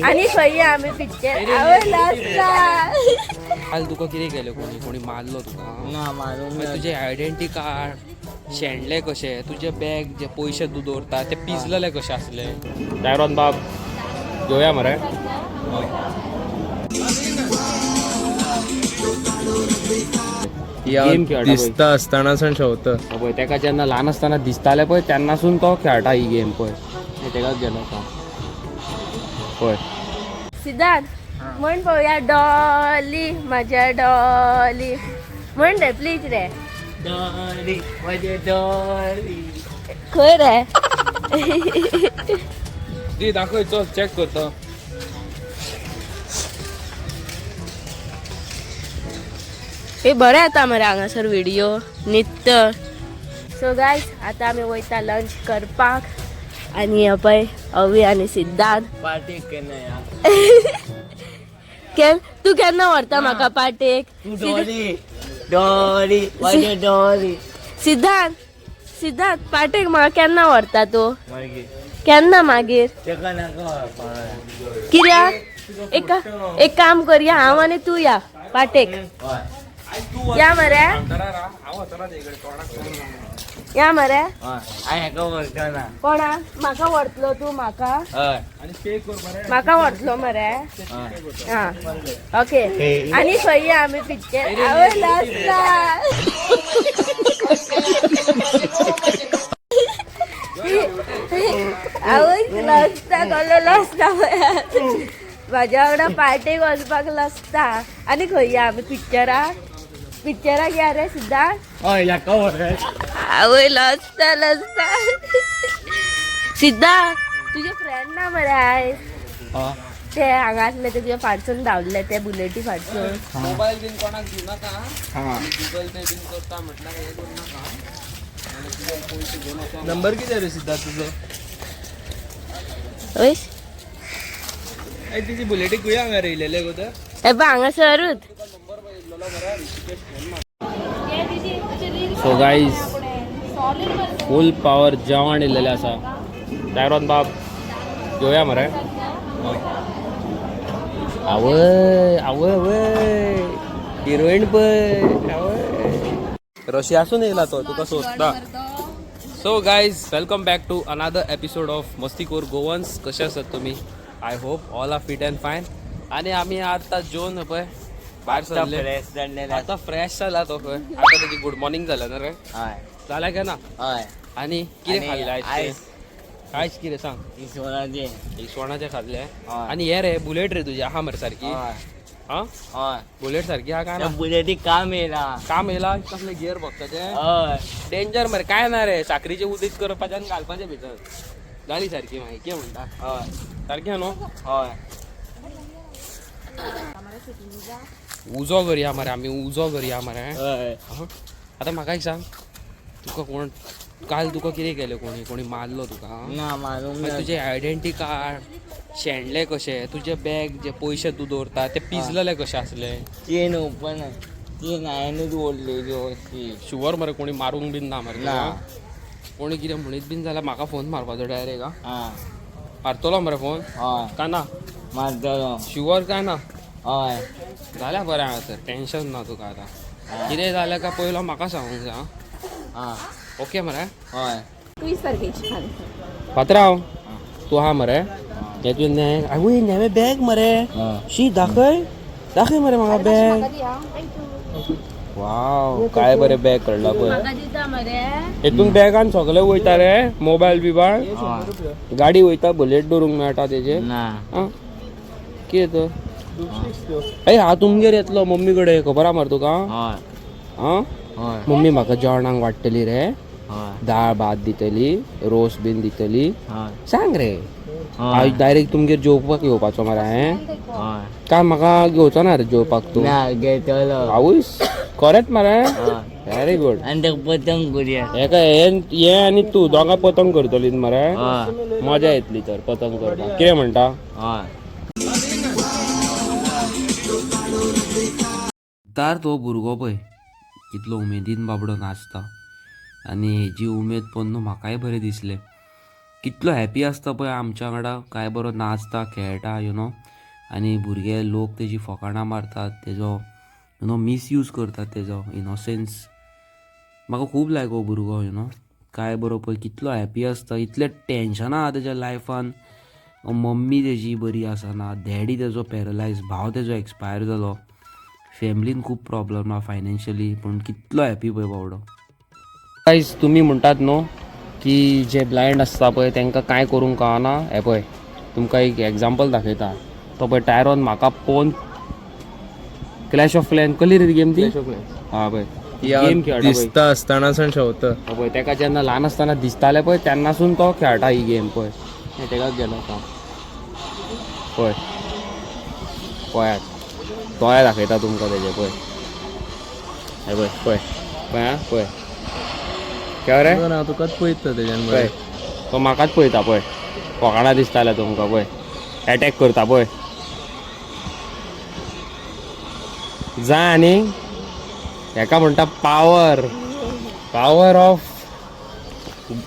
आनी खंय या आमी पिक्चर आवय लजता. काल तुका कितें केलें कोणी कोणी मारलो तुका? ना, मारूंक मागीर ना. तुजें आयडेंटी कार्ड शेणलें कशें, तुजें बॅग जे पयशे तूं दवरता ते पिजलेले कशे आसले. डायरॉन बाब घेवया मरे. गेम खेळटा पळय. दिसता आसतना शोवता. पळय तेका जेन्ना ल्हान आसतना दिसतालें पळय तेन्नासून तो खेळटा ही गेम पळय. तेकाच गेलो तो पळय. सिद्धार्थ, म्हण पळोवया. डॉली माझ्या डॉली म्हण रे, प्लीज रे. डॉली माझे डॉली. खंय रे? दी दाखय, चल चॅक करता. हे बरें येता मरे हांगासर व्हिडिओ नित्त. सो गायज, आतां आमी वयता लंच करपाक आनी हे पळय अवी आनी सिद्धार्थ. पार्टी केन्ना या? तूं केन्ना व्हरता म्हाका पार्टेक? तू डॉली डॉली माझे डॉली. सिद्धार्थ, सिद्धार्थ, पार्टेक म्हाका केन्ना व्हरता तूं? मागीर. केन्ना मागीर? तेका नाका व्हरपाक. कित्याक? एक एक काम करया, हांव आनी तूं या पार्टेक. हय. या मरे, या मरे. हय, हांव हेका व्हरतना. कोणा म्हाका व्हरतलो तूं म्हाका? हय. म्हाका व्हरतलो मरे? हय. हा, ओके. आनी खंय या आमी पिक्चर? आवय लजता. आवय लजता, कसलो लजता पळयात. म्हाज्या वांगडा पार्टेक वचपाक लजता. आनी खंय या आमी पिक्चराक? पिक्चराक या रे सिद्धार्थ. हय, हेका व्हर. आवय लजता लजता. सिद्धार्थ, तुजे फ्रेंड ना मरे आयज? ते हांगा आसले, ते तुज्या फाटसून धांवले ते बुलेटी फाटसून. मोबायल बीन कोणाक दिवं नाका. गुगल पे बीन करता म्हटल्यार हें करूं नाका. आनी तुजे पयशे घेवन वचोन. नंबर कितें रे सिद्धार्थ तुजो? वय. तिची बुलेटी खंय हांगा येयलेले गो तर? हे पळय हांगासरूच. सो गाईज, फूल पावर जेवण येयलेलें आसा. डायरॉन बाब घेवया मरे. आवय आवय वय, हिरोईन पळय आवय. रशियासून येयला तो तुका सोदता. So guys, welcome back to another episode of Mastikoor Goans. कशे आसात तुम्ही? I hope all are fit and fine. आनी आमी आतां जेवन पळय भायर सरले. फ्रेश जाल्लेले. आतां फ्रेश जाला तो खंय. आतां तेजी गुड मॉर्निंग जाला ना रे? हय. जाल्या काय ना? हय. आनी कितें आनी खाल्लें आयज? आयज? आयज कितें सांग. इसवणाचे. इसवणाचें खाल्लें. हय. आनी हे रे बुलेट रे तुजी आहा मरे सारकी? हय. हा? हय. बुलेट सारकी आहा काय त्या ना? बुलेटी काम येयला. काम येयला? कसलें गियर बॉक्साचें? हय. डेंजर मरे. काय ना रे, साकरीचें उदीक करपाचें आनी घालपाचें भितर, जाली सारकी. मागीर कितें म्हणटा? हय. सारकें न्हू? हय. उजो करया मरे आमी, उजो करया मरे. हय. आं? आतां म्हाका एक सांग, तुका कोण काल तुका कितें केलें कोणी कोणी मारलो तुका? ना, मारूंक मागीर ना. तुजें आयडेंटी कार्ड शेणलें कशें, तुजें बॅग जे पयशे तूं दवरता ते पिजलेले कशे आसले? चेन ओपन, चेन हांवेनूच ओडलेली अशी. शुवर मरे कोणी मारूंक बीन ना मरे ना. तुका? कोणी कितें म्हणीत बीन जाल्यार म्हाका फोन मारपाचो डायरेक्ट. आं? आं. मारतलो मरे फोन? हय. काय ना? मारतलो. शुवर काय ना? हय. जाल्यार बरें आहा तर, टेंशन ना तुका आतां. कितें जालें काय पयलो म्हाका सांगूंक जाय आं. आं. ओके मरे? हय. पात्रांव, तूं आहा मरे? हें तुवें आवय नवें बॅग मरे. शी, दाखय दाखय मरे म्हाका बॅग. वाव, काय बरें बॅग काडला पळय. म्हाका दिता मरे. हितून बॅगान सगळे वयता रे, मोबायल बिबायल, गाडी वयता, बुलेट दवरूंक मेळटा तेजेर. ना. आं, कितें तर ए हांव तुमगेर येतलो मम्मी कडेन, खबर आहा मरे तुका? हय. आं? हय. मम्मी म्हाका जेवणाक वाडटली रे? हय. दाळ भात दितली, रोस बीन दितली? हय. सांग रे. हय. हांव डायरेक्ट तुमगेर जेवपाक येवपाचो मरे हांवें. हय. काय म्हाका घेवचो ना रे जेवपाक तूं? ना, घेतलो. आवयस, खरेंच मरे? हय. Very good. आनी तेका पतंग करूया. हेका हे आनी तूं दोगां पतंग करतली मरे. हय. मजा येतली तर पतंग करपाक. कितें म्हणटा? हय. दार तो भुरगो पळय कितलो उमेदीन बाबडो नाचता आनी हेजी उमेद पळोवन न्हू म्हाकाय बरें दिसलें. कितलो हॅपी आसता पळय आमच्या वांगडा, काय बरो नाचता खेळटा you know. आनी भुरगे लोक तेजी फकाणां मारतात, तेजो you know misuse करतात तेजो इनोसन्स. म्हाका खूब लायक हो भुरगो you know. काय बरो पळय कितलो हॅपी आसता. इतलें टेंशनां आहा तेज्या लायफान, मम्मी तेजी बरी आसना, डॅडी तेजो पॅरलायज, भाव तेजो एक्सपायर जालो, फॅमिलीन खूब प्रॉब्लम आहा फायनान्शियली, पूण कितलो हॅपी पळय बावडो. गायज, तुमी म्हणटात न्हू की जे ब्लायंड आसता पळय तांकां कांय करूंक कळना. हें पळय, तुमकां एक एग्जाम्पल दाखयता. तो पळय टायरोन म्हाका पळोवन क्लॅश ऑफ क्लॅन कसली रे गेम ती? हा पळय, गेम खेळटा पळय. दिसता आसतना सावन शेवता. हो पळय, तेका जेन्ना ल्हान आसतना दिसतालें पळय तेन्नासून तो खेळटा ही गेम पळय. हें तेकाच गेलो आतां पळय, पळयात दोळे दाखयता तुमकां तेजे पळय. हें पळय पळय पळय आं पळय केव रे. ना, तुकाच पळयता तेज्यान. पळय, तो म्हाकाच पळयता पळय. फकाणां दिसताले तुमकां पळय. एटॅक करता पळय जा. आनी हेका म्हणटा पावर, पावर ऑफ.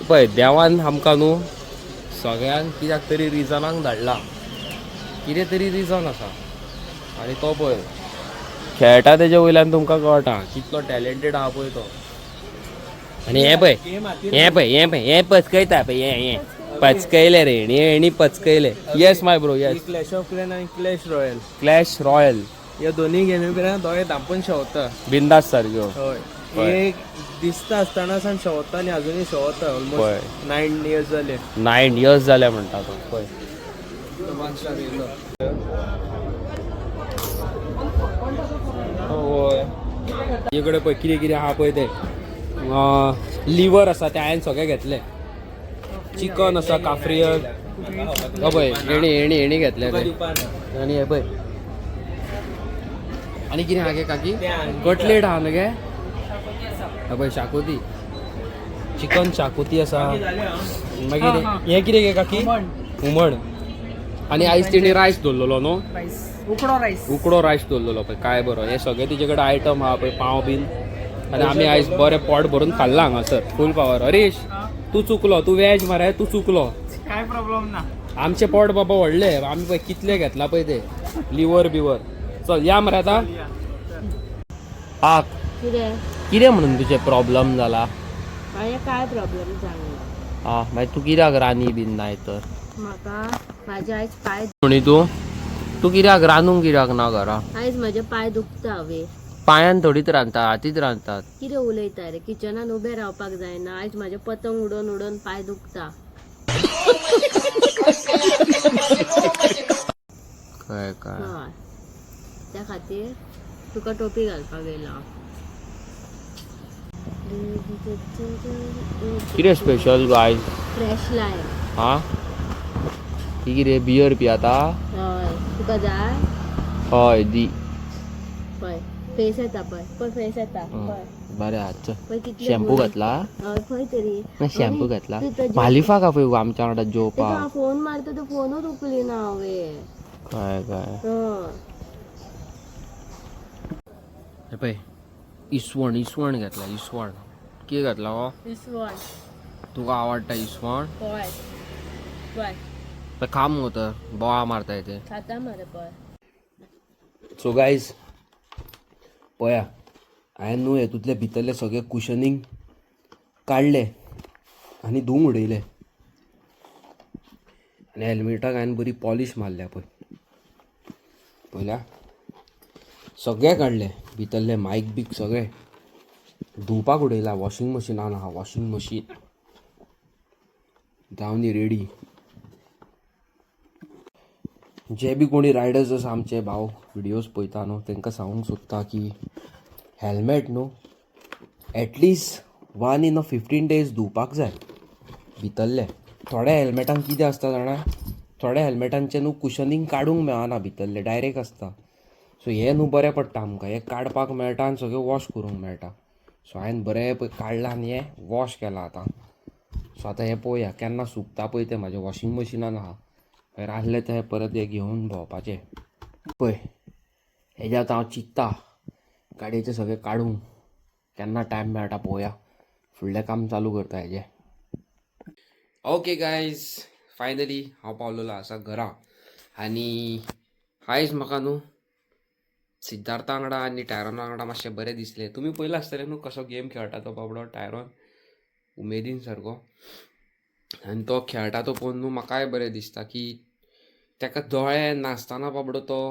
पळय, देवान आमकां न्हू सगळ्यांक कित्याक तरी रिजनाक धाडला, कितें तरी रिजन आसा. आनी तो पळय खेळटा तेजे वयल्यान तुमकां कळटा कितलो टॅलेंटेड आहा पळय तो. आनी हें पळय, हें पळय, हें पळय, हें पचकयता पळय, हें हें पचकयलें रे हेणी, हेणी पचकयलें. Yes my bro, yes. Clash of clan आनी क्लॅश रॉयल. Clash royal. ह्या दोन्ही गेमी पर्यंत दोळे धांपून शेवता. बिंदास सारक्यो. हय, एक दिसता आसतना सावन शेवता आनी अजुनूय शेवता. ऑलमोस्ट 9 इयर्स जाले. 9 इयर्स जाले म्हणटा तो पळय. हय, इकडे पळय कितें कितें आहा पळय तें. लिवर आसा तें हांवें सगळें घेतलें. चिकन आसा, काफ्रियल. हो पळय, हेणी हेणी हेणी घेतलें तें. आनी हे पळय, आनी कितें आहा गे काकी? कटलेट आहा न्हू गे? हे पळय, शाकोती, चिकन शाकोती आसा. मागीर हें कितें गे काकी? हुमण. आनी आयज तेणी रायस दवरलेलो न्हू? उकडो रायस. उकडो रायस दवरलेलो पळय, काय बरो. हे सगळे तिचे कडेन आयटम आहा पळय, पाव बीन. आनी आमी आयज बरें पोट भरून खाल्लां हांगासर, फूल पावर. हरीश, तूं चुकलो, तूं वेज मरे, तूं चुकलो. काय प्रॉब्लेम ना. आमचें पोट बाबा व्हडलें, आमी पळय कितले घेतला पळय ते लिवर बिवर. चल या मरे आतां. आक. कितें? कितें म्हणून तुजें प्रॉब्लम जाला? म्हाजे काय प्रॉब्लम जावंक. आं, मागीर तूं कित्याक रांदी बीन नाय तर? म्हाका म्हाजे आयज पांय म्हणी तूं तूं कित्याक रांदूंक कित्याक ना घरा? आयज म्हजे पांय दुखता हांवें. पांयान थोडीच रांदतात, हातीच रांदतात. कितें उलयता रे? किचनान उबें रावपाक जायना. आयज म्हाजे पतंग उडोवन उडोवन पांय दुखता. काय काय. हय, त्या खातीर तुका टोपी घालपाक येयला हांव. कितें स्पेशल गो आयज? फ्रेश लायम. हा, ती कितें बियर पियाता? हय, तुका जाय? हय, दी. पळय, फेस येता पळय, पळय फेस येता पळय. बरें आहा, चल. पळय कितले शॅम्पू गोरे. घातला? हय, खंय तरी. ना, शॅम्पू घातला. तूं तर मालिफा का पळय गो आमच्या वांगडा तेका जेवपाक. हांव फोन मारता तो फोनूच उखलिना हांवें. काय काय. हय. हे पळय, इसवण, इसवण घेतला, इसवण. कितें घातला हो? इसवण. तुका आवडटा इसवण? पळय पळय. पळय, खा मुगो तर, बोळा मारता ते. खाता मरे पळय. सो गायज, पळया, हांवें न्हू हेतूंतले भितरले सगळे कुशनींग काडले आनी धुवूंक उडयले. आनी हेल्मेटाक हांवें बरी पॉलिश मारल्या पळय. पळयल्या, सगळे काडले भितरले मायक बीक, सगळे धुवपाक उडयला. वॉशिंग मशिनान आहा, वॉशिंग मशीन जावन रेडी. जे बी कोणी रायडर्स आसा, आमचे भाव व्हिडियोज पळयता न्हू, तांकां सांगूंक सोदता की हेल्मेट न्हू at least one in a 15 days धुवपाक जाय भितरले. थोड्या हेल्मेटांक कितें आसता जाणा, थोड्या हेल्मेटांचें न्हू कुशनींग काडूंक मेळना, भितरलें डायरेक्ट आसता. सो हें न्हू बरें पडटा आमकां, हें काडपाक मेळटा आनी सगळें वॉश करूंक मेळटा. सो हांवें बरें पळय काडलां आनी हें वॉश केलां आतां. सो आतां हें पळोवया केन्ना सुकता पळय तें. म्हाजें वॉशिंग मशिनान आहा. मागीर आहलें तें परत हें घेवन भोंवपाचें पळय. हेजें आतां हांव चिंत्ता गाडयेचें सगळें काडूंक. केन्ना टायम मेळटा पळोवया, फुडलें काम चालू करता हेजें. ओके गायज, फायनली हांव पावलेलो आसा घरा आनी आयज म्हाका न्हू सिद्धार्था वांगडा आनी टायरोना वांगडा मातशें बरें दिसलें. तुमी पयलां आसतलें न्हू कसो गेम खेळटा तो बाबडो टायरोन उमेदीन सारको, आनी तो खेळटा तो पळोवन न्हू म्हाकाय बरें दिसता की ताका दोळे नासतना बाबडो तो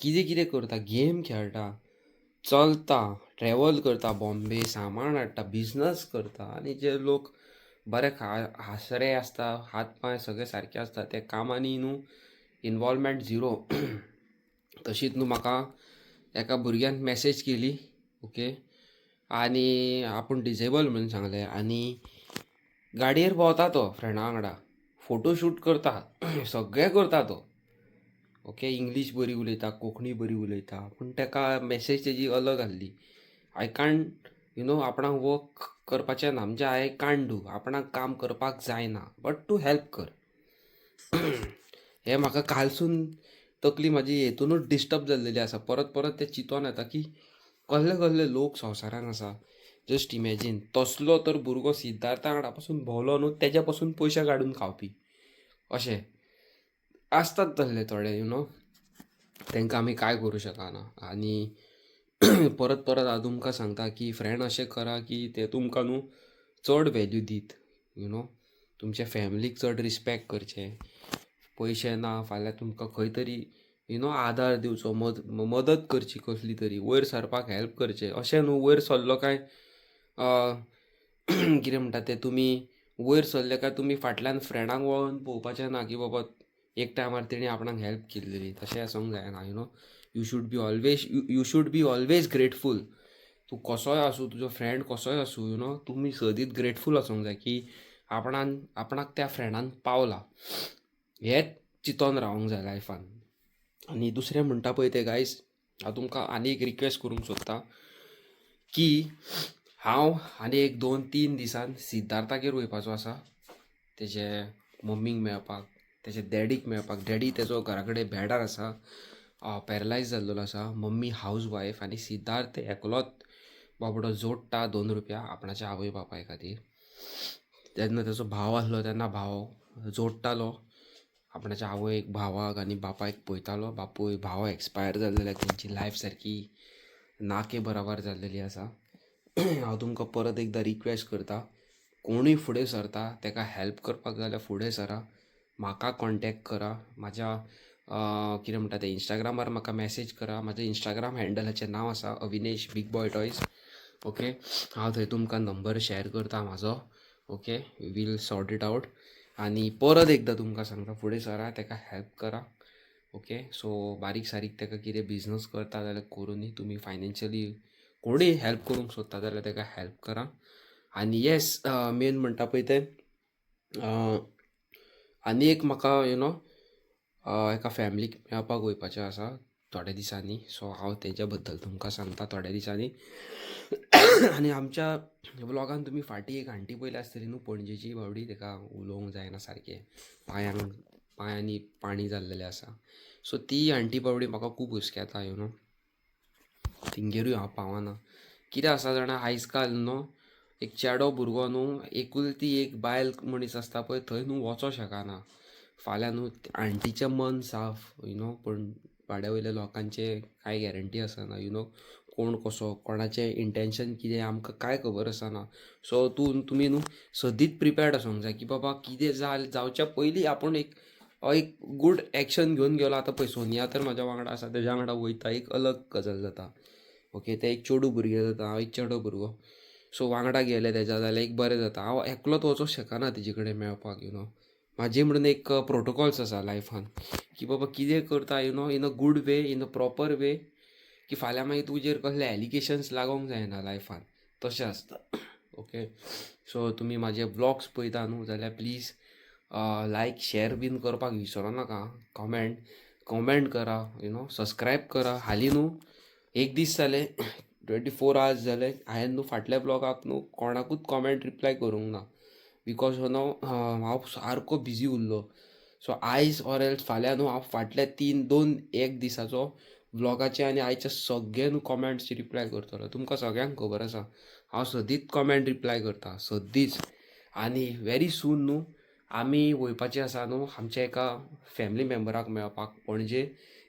कितें कितें करता, गेम खेळटा, चलता, ट्रॅवल करता, बॉम्बे सामान हाडटा, बिजनस करता. आनी जे लोक बरे हांसरे आसता, हात पांय सगळे सारके आसता, ते कामांनी न्हू इनवॉल्वमेंट झिरो. तशीच न्हू म्हाका एका भुरग्यान मॅसेज केली, ओके, आनी आपूण डिजेबल म्हणून सांगलें आनी गाडयेर भोंवता तो फ्रेंडा वांगडा, फोटो शूट करता, सगळें करता तो. ओके, इंग्लीश बरी उलयता, कोंकणी बरी उलयता, पूण ताका मॅसेज तेजी अलग आहली. I can't you know आपणाक वर्क करपाचें ना, म्हणजे I can't do, आपणाक काम करपाक जायना, बट तूं हेल्प कर. हें म्हाका कालसून तकली म्हाजी हेतुनूच डिस्टर्ब जाल्लेली आसा. परत परत तें चिंतोन येता की कसले कसले लोक संवसारान आसा. जस्ट इमॅजीन, तसलो तर भुरगो सिद्धार्था वांगडा पासून भोंवलो न्हू, तेज्या पासून पयशे काडून खावपी अशें आसतात तसले थोडे, you know, तांकां आमी कांय करूं शकना. आनी परत परत हांव तुमकां सांगता की फ्रेंड अशें करा की ते तुमकां न्हू चड व्हॅल्यू दीत, you know, तुमच्या फॅमिलीक चड रिस्पेक्ट करचें. पयशे ना फाल्यां तुमकां खंय तरी you know आदार दिवचो, मदत करची, कसली तरी वयर सरपाक हेल्प करचें. अशें न्हू वयर सरलो काय कितें म्हणटा तें, तुमी वयर सरले काय तुमी फाटल्यान फ्रेंडांक वळोन पळोवपाचें ना की बाबा एक टायमार तेणी आपणाक हेल्प केल्लेली. तशें आसूंक जायना, you know. You should be always grateful. तूं कसोय आसूं, तुजो फ्रेंड कसोय आसूं, you know, तुमी सदींच ग्रेटफूल आसूंक जाय की आपणान आपणाक त्या फ्रेंडान पावला, हेंच चिंतोन रावंक जाय लायफान. आनी दुसरें म्हणटा पळय तें गायज, हांव तुमकां आनी एक रिक्वेस्ट करूंक सोदतां की हांव आनी एक 2-3 दिसान सिद्धार्थागेर वयपाचो आसा, तेजे मम्मीक मेळपाक, तेजे डॅडीक मेळपाक. डॅडी तेजो घरा कडेन बेडार आसा, पॅरलायज जाल्लेलो आसा, मम्मी हावज वायफ, आनी सिद्धार्थ एकलोच बाबडो जोडटा 2 रुपया आपणाच्या आवय बापाय खातीर. तेन्ना तेजो भाव आसलो तेन्ना भाव जोडटालो, आपणाच्या आवयक, भावाक आनी बापायक पळयतालो. बापूय भाव एक्सपायर जाल्लेले, तेंची लायफ सारकी नाके बराबर जाल्लेली आसा. हांव तुमकां परत एकदां रिक्वेस्ट करता, कोणूय फुडें सरता ताका हेल्प करपाक जाल्यार फुडें सरा, म्हाका कॉन्टेक्ट करा, म्हाज्या कितें म्हणटा तें इंस्टाग्रामार म्हाका मॅसेज करा. म्हाज्या इंस्टाग्राम हँडलाचें नांव आसा अविनेश बीग बॉय टॉयज. ओके, हांव थंय तुमकां नंबर शेअर करता म्हाजो. Okay, we'll sort it out. आनी परत एकदां तुमकां सांगता, फुडें सरा, ताका हेल्प करा. ओके, सो बारीक सारीक ताका कितें बिजनस करता जाल्यार करूं, तुमी फायनेन्शियली कोणूय हेल्प करूंक सोदता जाल्यार ताका हेल्प करा. आनी येस, मेन म्हणटा पळय तें, आनी एक म्हाका you know एका फॅमिलीक मेळपाक वयपाचें आसा थोड्या दिसांनी. सो हांव तेज्या बद्दल तुमकां सांगता थोड्या दिसांनी. आनी आमच्या व्लॉगान तुमी फाटीं एक आण्टी पयल्या आसतली न्हू, पणजेची बावडी, ताका उलोवंक जायना सारकें, पांयांक पांयांनी पाणी जाल्लेलें आसा. सो ती आण्टी बावडी म्हाका खूब हुस्केता, you know, तिंगेरूय हांव पावना. कितें आसा जाणा, आयज काल न्हू एक चेडो भुरगो न्हू एकुलती एक बायल मनीस आसता पळय, थंय न्हू वचोंक शकना. फाल्यां न्हू आण्टीचें मन साफ, you know, पूण वाड्या वयल्या लोकांचें कांय गॅरंटी आसना, you know, कोण कसो, कोणाचें इंटेंशन कितें आमकां कांय खबर आसना. सो तूं तुमी न्हू सदींच प्रिपेर्ड आसूंक जाय की बाबा कितें जावच्या पयलीं आपूण एक एक गूड एक्शन घेवन गेलो. आतां पळय सोनिया तर म्हाज्या वांगडा आसा, तेज्या वांगडा वयता, एक अलग गजाल जाता. ओके, तें एक चेडूं भुरगें जाता, हांव एक चेडो भुरगो, सो वांगडा गेले तेज्या जाल्यार एक बरें जाता. हांव एकलोच वचोंक शकना तेजे कडेन मेळपाक, you know. म्हाजी म्हणून एक प्रोटोकॉल्स आसा लायफान की बाबा कितें करता, you know, in a good way, in a proper way, की फाल्यां मागीर तुजेर कसले एलिगेशन्स लागोंक जायना लायफान, तशें आसता. ओके, सो तुमी म्हाजे व्लॉग्स पळयता न्हू जाल्यार प्लीज लायक शेअर बीन करपाक विसरो नाका, कॉमेंट करा, you know, subscribe करा. हालीं न्हू एक दीस जाले, 24 आवर्स जाले, हांवें न्हू फाटल्या ब्लॉगाक न्हू कोणाकूच कॉमेंट रिप्लाय करूंक ना, because you know हांव सारको बिजी उरलो. सो आयज ऑर एल्स फाल्यां न्हू हांव फाटल्या 3-2-1 दिसाचो व्लॉगाचे आनी आयचे सगळे न्हू कॉमेंट्स रिप्लाय करतलो. तुमकां सगळ्यांक खबर आसा हांव सदींच कॉमेंट रिप्लाय करता, सदींच. आनी व्हेरी सून न्हू आमी वयपाची आसा न्हू आमच्या एका फॅमिली मेंबराक मेळपाक पणजे.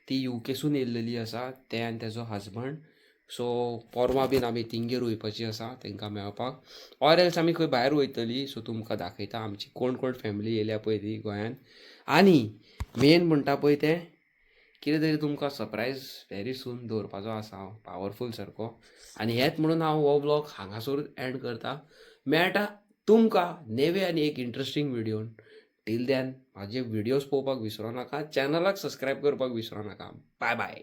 ती युकेसून येयल्लेली आसा, ते आनी तेजो हजबंड. सो पोरवां बीन आमी तिंगेर वयपाची आसा तांकां मेळपाक, ऑर एल्स आमी खंय भायर वयतली. सो तुमकां दाखयता आमची कोण कोण फॅमिली येयल्या पळय ती गोंयान. आनी मेन म्हणटा पळय तें कितें तरी तुमकां सरप्रायज व्हेरी सून दवरपाचो आसा हांव, पावरफूल सारको. आनी हेंच म्हणून हांव हो ब्लॉग हांगासर एंड करता. मेळटा तुमकां नेवे आनी एक इंट्रस्टींग व्हिडियोन. टील दॅन म्हाजे व्हिडियोज पळोवपाक विसरो नाका, चॅनलाक सबस्क्रायब करपाक विसरो नाका. बाय बाय.